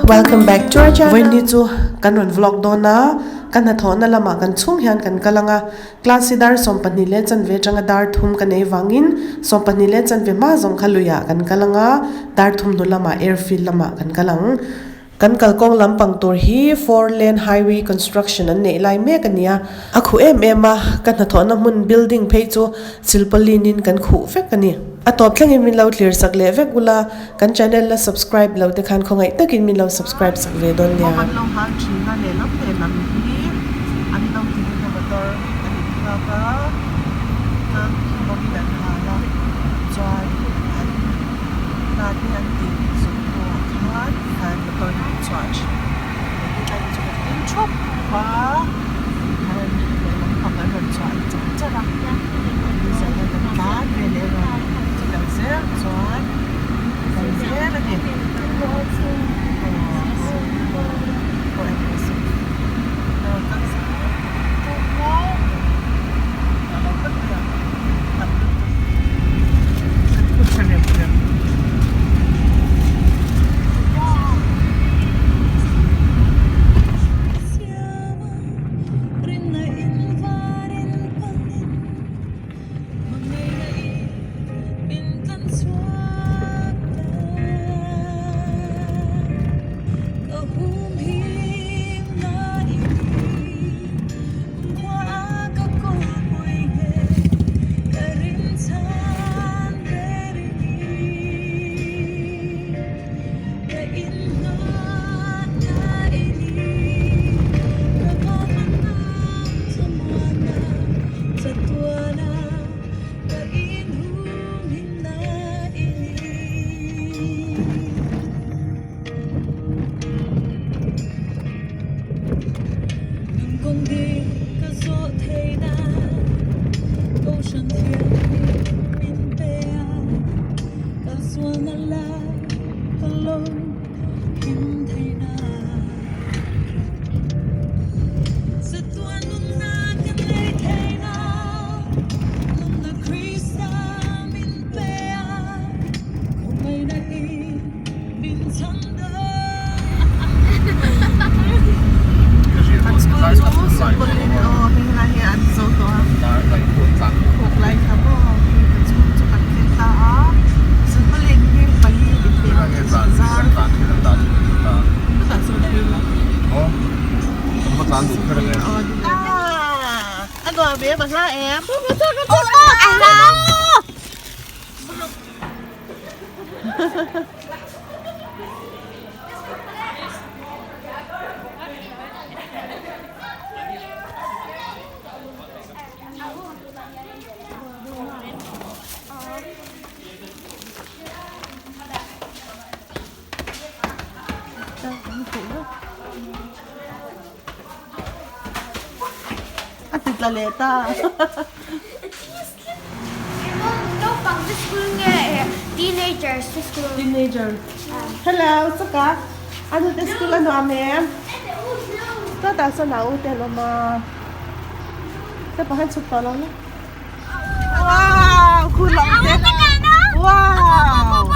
Welcome back to our channel. Vawiin ni chu kan rawn vlog dawn a, ka hnathawhna lamah kan chhung hian kan kal ang a, class hi dar 12 leh chanve atanga dar thum ka nei vangin 12 leh chanve hma zawng kha luiah kan kal ang a, dar thum hnu lamah airfield lamah kan kal ang. Kan kalkawng lampang tur hi four lane highway construction an neih lai mek a ni a, a khuh em em a, ka hnathawhna hmun building phei chu silpaulin in kan khuh vek a ni. A tawp thlengin min lo thlir sak leh vek ula, kan channel la subscribe lo te khan khawngaih takin min lo subscribe sak ve dawn nia. An lo hal thin a, lehlam lehlam hi an lo ti vek a motor an inphak a, tlang bawkin an hal a, chuan an hna te an tih zawh hnuah khan khan motor hi an chhuah thin helai hi chu kan ding thup a an lehlam pang an rawn chhuah char char a diesel hian an tlan vel erawh chi kal zel chuan kal zel a ni An school chu silpaulin aw hei helai hi an zo tawh a khawk lai kha maw hei kan school chu kan thleng ta a silpaulin hi pali inpek zar chutah sawn phei la a nuam em a hla em A ti tla leh ta. Naupang te school nge teenagers te school? Teenager. Hello, saka. Anu te school a nuam em? Chutah sawn a u te an awm a. Step ah hian chhuk tawh lo la. Wow, khu lawng te. Wow.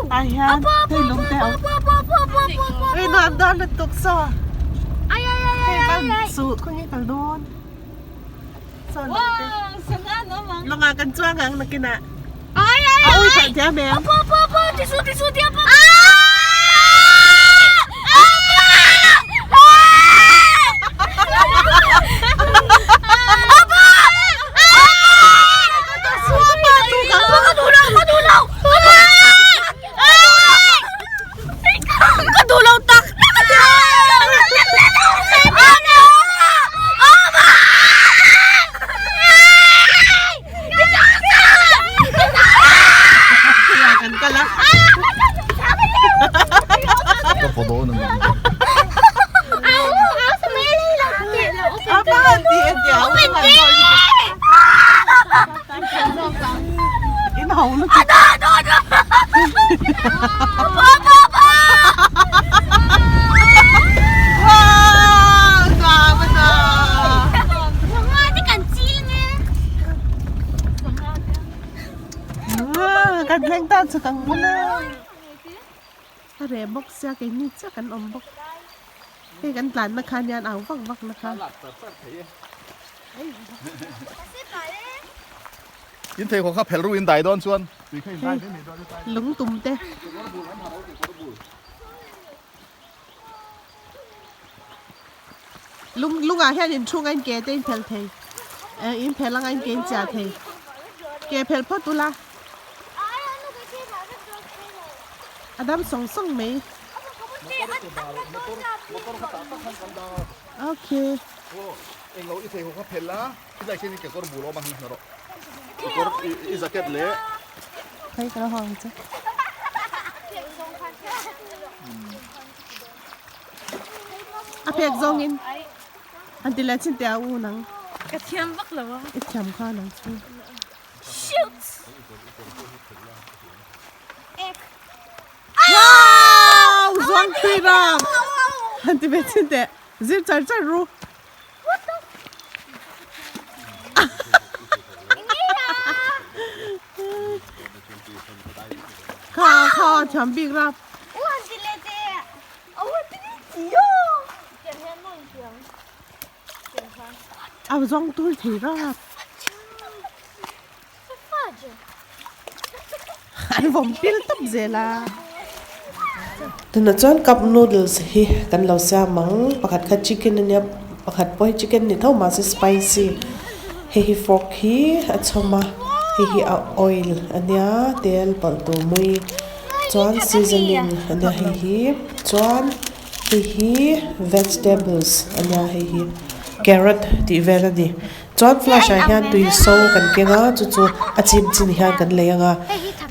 Tah hian hei lung te a awm. Hei nuam dawn lutuk saw. Hei kan suh khawnge kal dawn. Saw lung te. Lawngah kan chuang ang nakinah. A ui khalh thiam em? Kan kal a. Ka pawh dawn a ni. Apa han ti en tia u han dawn In ho lutuk. Wow, nuam a nuam. Kan thleng ta. tlan chak ang mawle. A reh bawk sia keini chiah kan awm bawk. Hei kan tlanna kha anian au vak vak na kha. In thei khawk kha phel ru in dai dawn chuan tui kha in dai mai mai dawn lung tum te. Lung lungah hian in chhung a in ke te in phel thei eh in phel anga in ke in chiah thei ke phel phawt ula a dam sawng sawng mai. Okay. Hei ka lo hawng che. A pek zawng in an ti leh chin teh a u nang. Ka thiam vak lo a. I thiam kha nang chu. Shoot! Ek. Wow! Zuang thui ram. An ti ve chin teh. Zir char char ru. What the? Kha kha thiam bik rap. A zawng tur thei rap. An vawm pil tawp zel a. Tunah chuan cup noodles hi kan lo siam ang. Pakhat kha chicken a nia pakhat pawh hi chicken ni tho mahse spicy. Hei hi fork hi a chhawm a hei hi a oil a nia tel pawlh tur mui chuan seasoning a nia hei hi chuan hei hi vegetables a nia hei hi carrot tih vel a ni chuan flash ah hian tui so kan keng a chu chu a chim chin hian kan lei ang a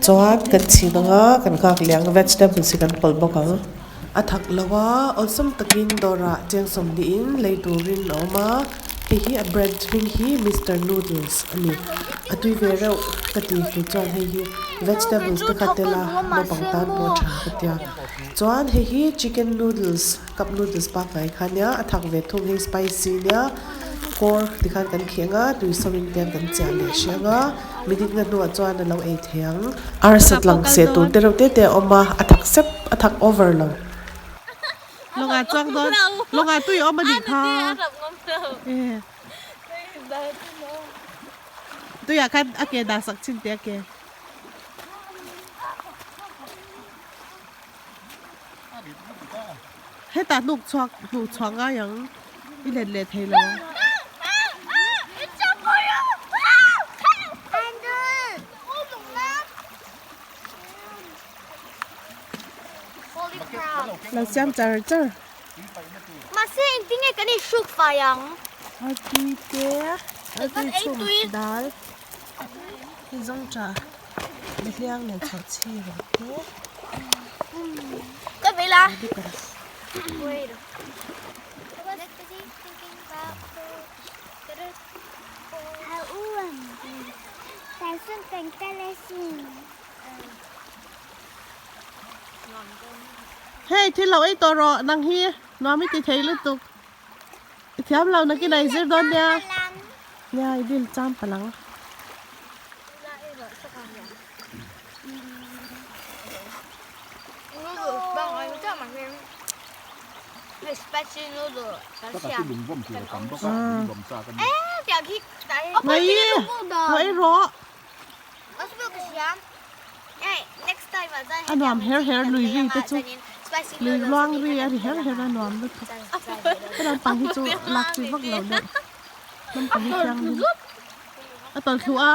chuan kan chhin ang a kan nghak leh ang vegetables hi kan pawlh bawk ang. A thak lo a, awlsam takin dawrah cheng sawmhnihin lei turin a awm a, hei hi a brand hming hi Mister Noodles a ni. A tui ve reuh ka ti kei chuan hei hi vegetables te kha tel a naupang tan pawh a tha ka tia. Chuan hei hi chicken noodles cup noodles pangngai kha nia a thak ve thung hei spicy nia kawr tikhan kan kheng a tui sawmin te kan chiah leh hreng a minute nga hnuah chuan a lo ei thei ang. Arsa tlang seh tur te reuh te te a awm a a thak sep a thak over lo. Lawngah chuang dawn lawngah tui a awm a nih kha e tuiah khan a ke dah sak chin teh a ke. Hetah hnuk chhuak hnuh chhuah ngai ang i let leh thei lo ang. Lo siam char char. Mahse engtin nge kan inhruk fai ang? A tui te, a tui chhum dal, hei zawng tah. Mihliang leh chhoh chhi rawh te. Ka vei la. Hei thil lo ei tawh rawh nang hi nuam i ti thei lutuk. I thiam lo nakin a i zir dawn nia. Nia i dil cham palh ang. Mai lo ei rawh. A nuam her her lui ri te chu lui luang ri a ri her her a nuam lutuk he naupang hi chu lak chi vak lo deuh naupang hi thianghlim a tawlh thlu a.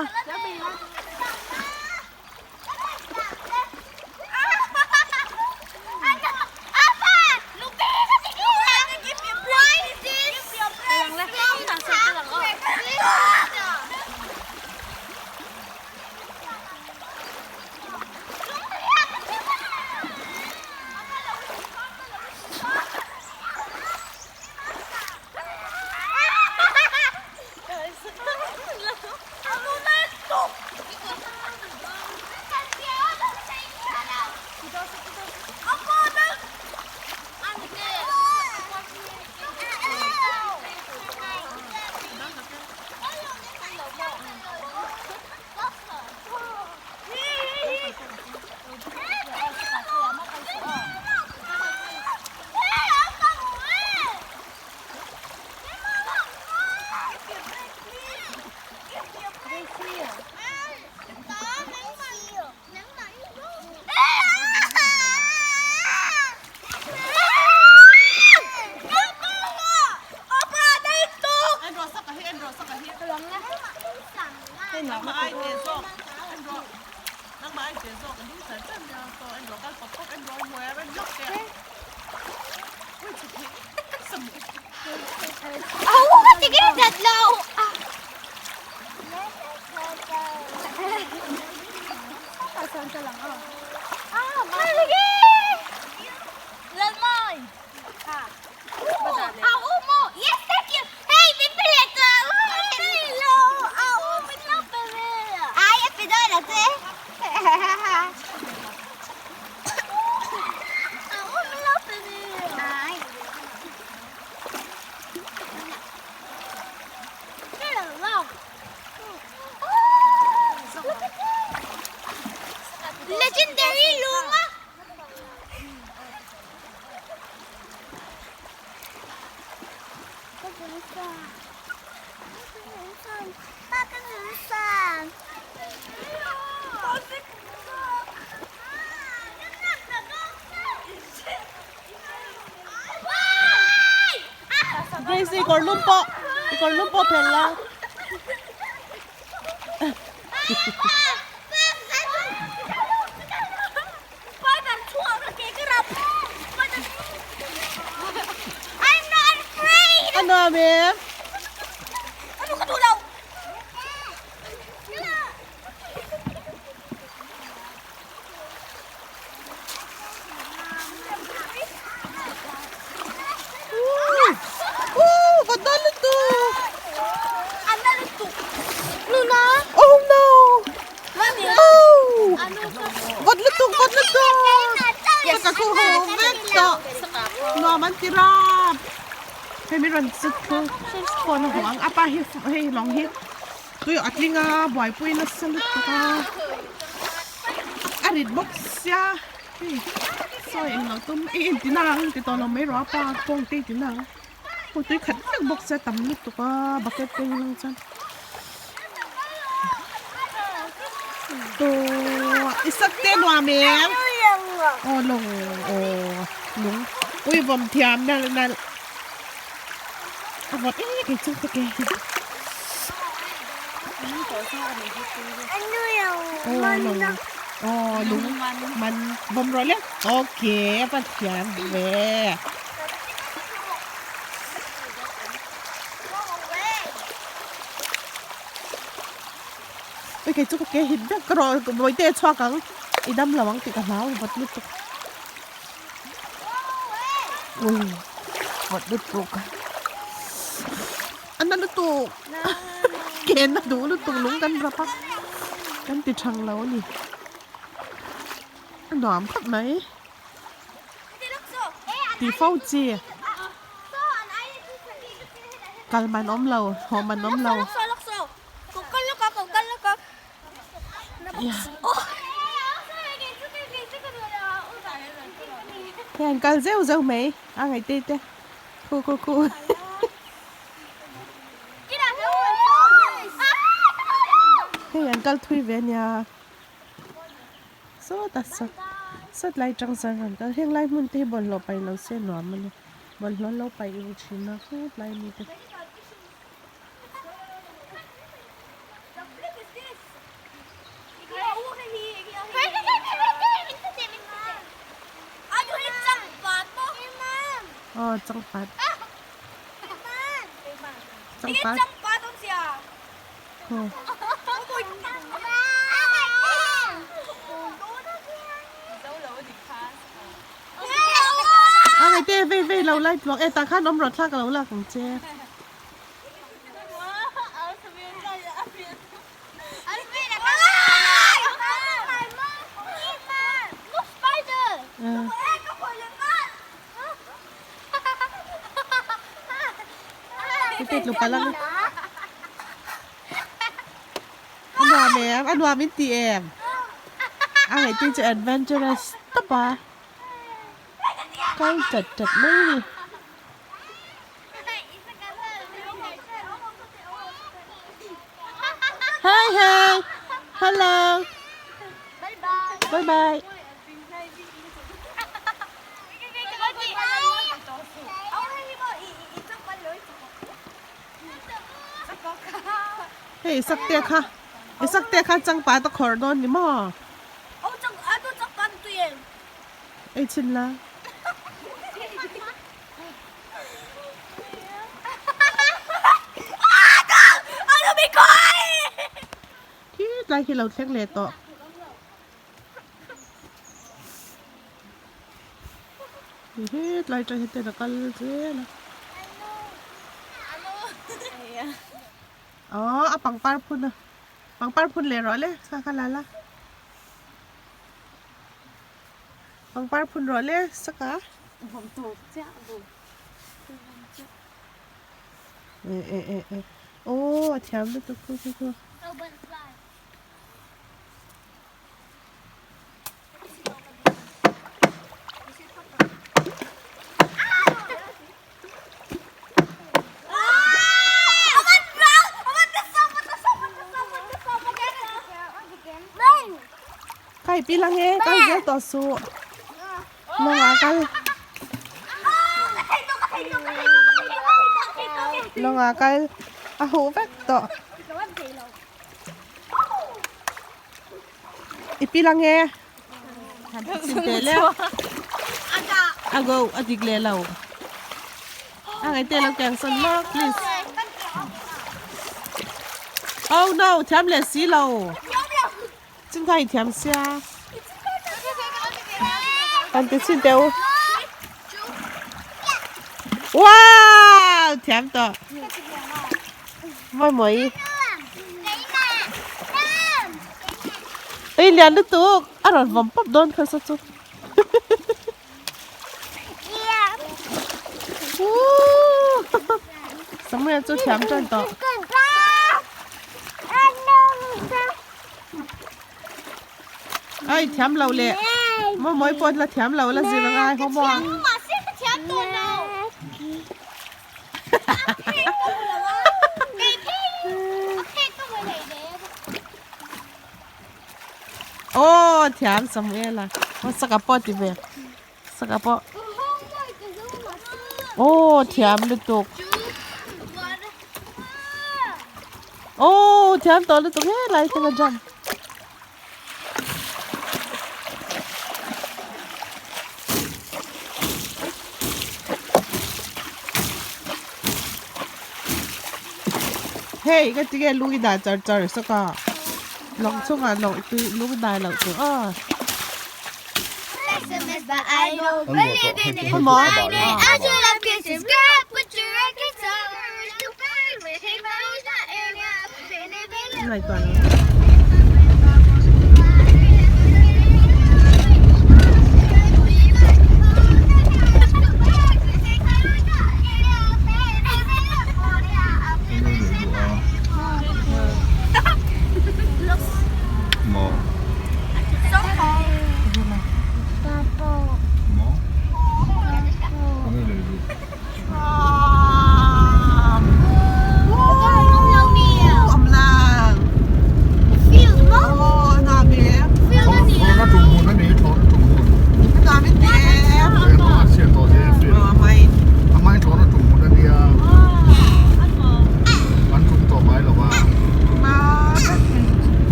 Grace i kawr lum pawh i kawr lum pawh phel la. A nuam em? Oh no! Oh! Vawt lutuk, vawt lutuk! Ka khu ho vek tawh. Nuam an ti rap. Hei mi rawn chut khu phone a hmu ang. Apa hi hei lawng hi tui a tling a buaipui nasa lutuk a. A rit bawk sia. Hei sawi englo tum i inti nang ti tawh lo mai rawh a pa kawng te i ti nang. Aw tui khat vek bawk sia tam lutuk a bucket te ang chuan tawh i sak te nuam em aw lawng aw lung ui vawm thiam nalh nalh a vawt em em chu ka ke aw lawng aw lung man vawm rawh le okay a va thiam ve. Ui kei chu ka ke hit vek ka rawh bawihte a chhuak ang i dam lo ang tih ka hlau vawt lutuk ui vawt lutuk a na lutuk ke na duh lutuk lung kan rap a kan ti thang lo a ni a nuam khawp mai. Tih fo chi kal man awm lo haw man awm lo. Hei an kal zeuh zeuh mai a ngaihte te khu khu khu. Hei an kal thui ve ania. Sawta sawt sawt lai tang chuan rawn kal heng lai hmun te hi bawlhhlawh paih lo se nuam a ni bawlhhlawh an lo paih ru thin a khawp lai mi te. Aw changpat changpat A ngaihte vei vei lo lai tluak e tah khan awm rawh thlak a lo lak ang che. Hei tlu palh ang. A nuam em? A nuam in ti em? A ngaihtuah chu adventurous tawp a. Kal chat chat mai a ni. Hi hi! Hello! Bye bye! Hei i sak te kha i sak te kha changpat a khawrh dawn ni maw? Ei chhin la. Khi tlai khi lo thleng leh tawh. Hetlai atang hian a kal zel a. Aww a pangpar phun a pangpar phun leh rawh le kha kha la la pangpar phun rawh le saka eh eh eh eh aww a thiam lutuk khu khu khu. Kai pi lang e kal zel tawh suh lawngah kal lawngah kal a huh vek tawh. I pil ange chinte le a go a dik leh lo a ngai te lo keng sawn mak please oh no thiam leh si lo chin kha i thiam sia kan ti chhin teh u wow thiam tawh Mawi mawi. Ei lian lutuk a rawn vawm pawp dawn kha saw chu. Samuel chu thiam tan tawh. Ai thiam lo le. Mawi mawi pawh la thiam lo la zir angai homework. Aw thiam Samuela aw saka pawh ti ve saka pawh aw thiam lutuk aw thiam tawh lutuk helai te ka jump. Hei ka tinge lung i dah char char sawk a lawng chungah lawng tui lung dai loh tur aw.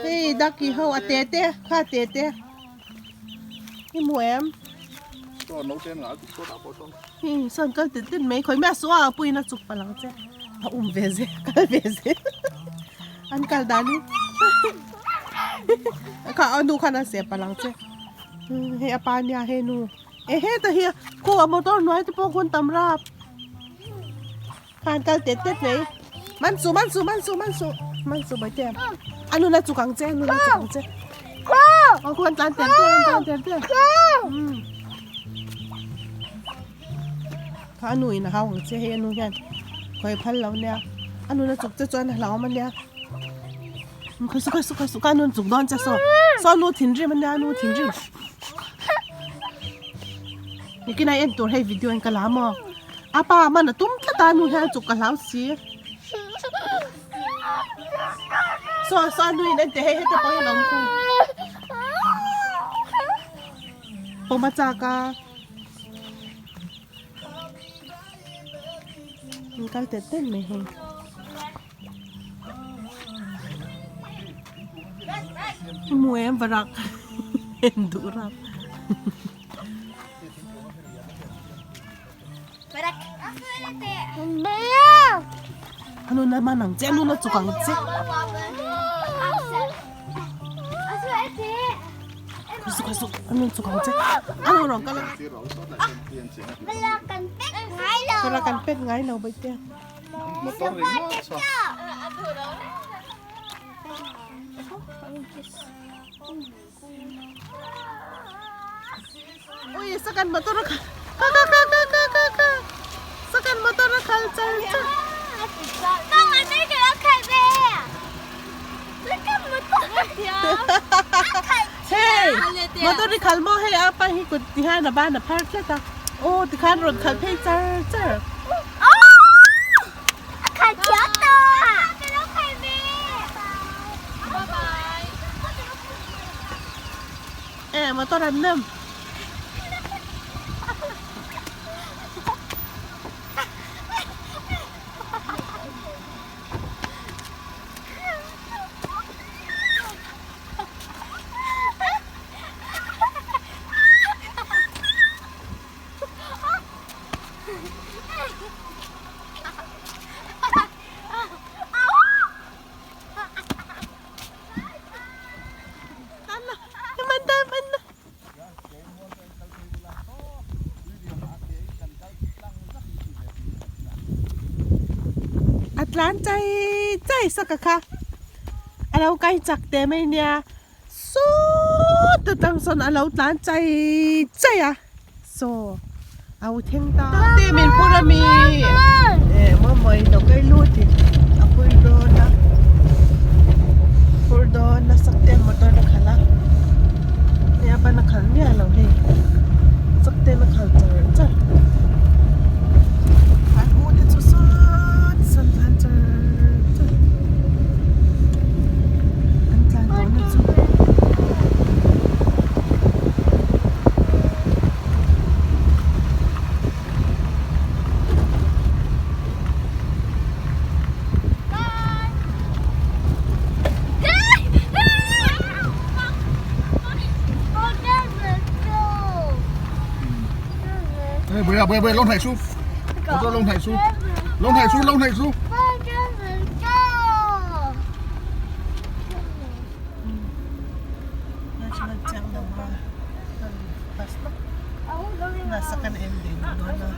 Hei ducky ho a te te kha te te i hmu em hi sawn kal tin tin mai khawi mai a suah a puiin a chuk palh ang che a um ve zel kal ve zel an kal dan hi kha a nu khan a seh palh ang che hei a pa nia hei nu e heta hi khaw a motor hnuai te pawh khawn tam rap. Khan kal tet tet mai. Man su man su man su man su man su bawitea. A nun a chuk ang che a nun a chuk ang che. Aw khuan tlan ter ter an tlan ter ter. Kha a nu in a hau ang che hei a nu hian khawi phal lo nia. A nun a chuk che chuan a hlauhawm a nia. Khawi su khawi su khawi su ka nun chuk dawn che saw. Saw nu thinrim a nia nu thinrim. Nikin a en tur hei video in ka la maw. A pa man a tum tlat a nu hian chuk ka hlau si. Saw saw nu in en teh hei heta pawh hian a awm khu. Pawm a chak a. An kal tet tet mai hei. I hmu em varak en duh rap. Anu na man ang che anu na chuk ang che. Anu chuk ang che anu rawn kal a. Vara kan pet ngai lo baihte. Motor ringawt saw. Ui sakan motor a khalh ka ka ka ka ka ka ka sakan motor a khalh char char. Hei motor i khalh maw hei a pa hi kut ti hian a ban a phar tlat a aw tikhan rawn khalh phei char char. E motor an nem. A tlan chai chai saka kha a lo kai chak teh mai nia sawt atang sawn a lo tlan chai chai a saw a u thleng ta te min phur a mi eh maw maw in lo kai lut in a phur dawn a phur dawn a sak te motor a khalh a hei a ban a khalh miah lo hei sak te a khalh char char an u te chu sawt sawn tlan char char an tlan tawh na chu. Bơi bơi bơi lông thảy xuống. Lông thảy xuống. Lông thảy xuống, lông thảy xuống. Nasa kan ending doon na.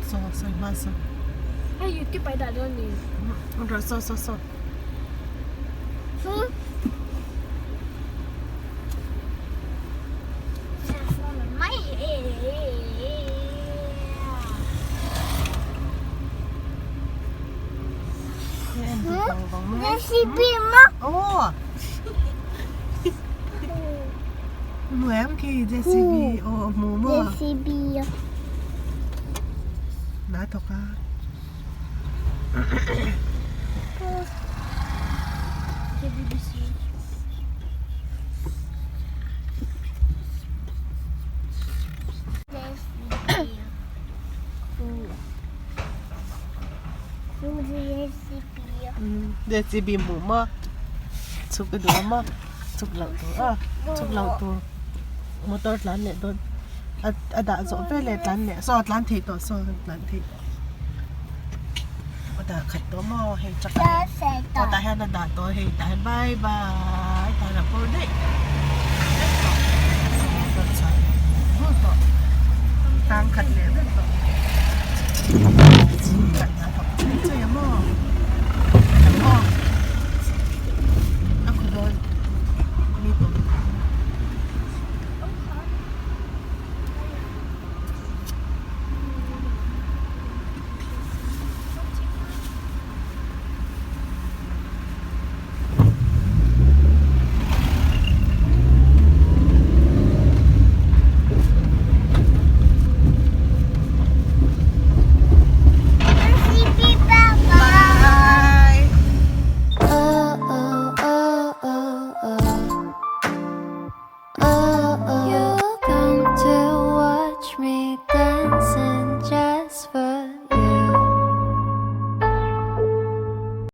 Saw sawi hma saw. Hei YouTube ah i dah dawn ni. Rawh saw saw saw. Hmuh khi JCB aw a hmu maw na thawk a. JCB hmuh maw chhuk i duh a maw chhuk loh tur a chhuk loh tur motor tlan leh dawn a dah zawh veleh tlan leh saw a tlan theih tawh saw a tlan theih a dah khat tawh maw hei truck ah hian aw tah hian a dah tawh hei tah hian bye bye tah hian a phur daih daih tawh rawn chhuah leh tawh tang khat leh vek tawh. Watch me dance.